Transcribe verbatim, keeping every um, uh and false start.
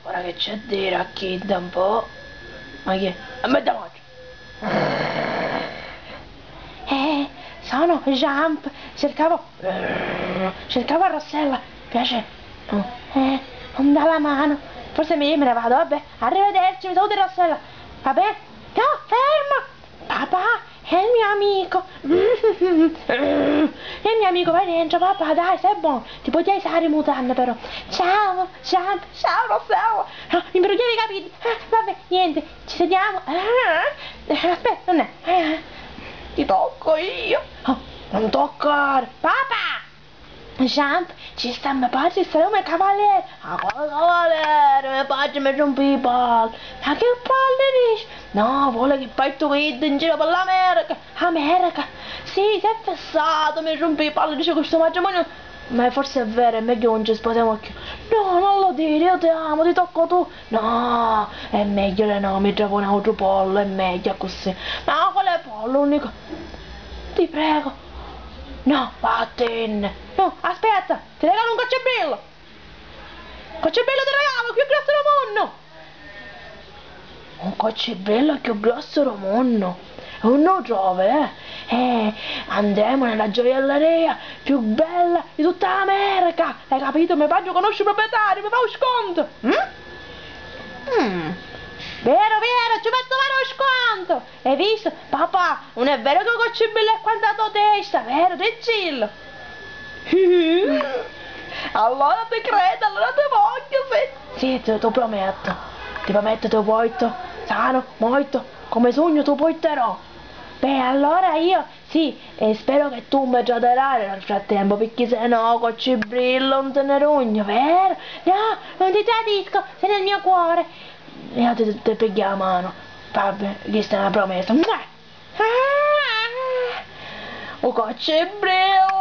Ora che c'è a diri a chidda un po'. Ma chi è? E me da mangiari. Eh, sono Jump, cercavo, cercavo a Rossella, piace? Eh, non dà la mano. Forse mi, me ne vado, vabbè. Arrivederci, mi saluti Rossella. Vabbè? No, ferma! Papà, è il mio amico. È il mio amico, vai dentro, papà, dai, stai buono. Ti puoi alzare le mutande però. Ciao, ciao, ciao, Rossella. Ah, mi imbrugliavi i capelli. Ah, vabbè, niente, ci sediamo. Ah, aspetta, non è. Ah, ti tocco io. Oh, non toccare. Papà! Jump, ci sta me patri, saremu cavalieri. Ma quale cavalieri? Me patri mi rompi i palli. Ma che palli dici? No, vuole che fai tu quiddu in giro per l'America. America? Sì, si è fissato, mi rompi i palli, dice questo matrimonio. Ma forse è vero, è meglio non ci sposiamo più. No, non lo dire, io ti amo, ti tocco tu. No, è meglio di no, mi trovo un altro pollo, è meglio così. Ma quale pollo, Nico? Ti prego. No, vattenne. No, aspetta, ti regalo un coccibrillo. Coccibrillo ti regalo, più grosso del mondo. Un coccibrillo più grosso del mondo. E non lo trovi, eh? Eh, andremo nella gioielleria più bella di tutta l'America. Hai capito? Mio padre conosce il proprietario, mi fa un sconto. Mm? Mm. Vero, vero, ci metto fare un sconto. Hai visto? Papà, non è vero che un coccibrillo è quanto la tua testa, vero? Dicillo. Allora ti credo, allora ti voglio, sì. Sì, ti, ti prometto. Ti prometto, ti porto. Sano, morto, come sogno, ti porterò. Beh, allora io, sì, e spero che tu mi tradirai nel frattempo, perché se no, coccibrillo, non te ne rugno, vero? No, non ti tradisco, sei nel mio cuore. Io ti, ti piglio la mano. Vabbè, questa è una promessa. Mua! Ah! Un coccibrillo!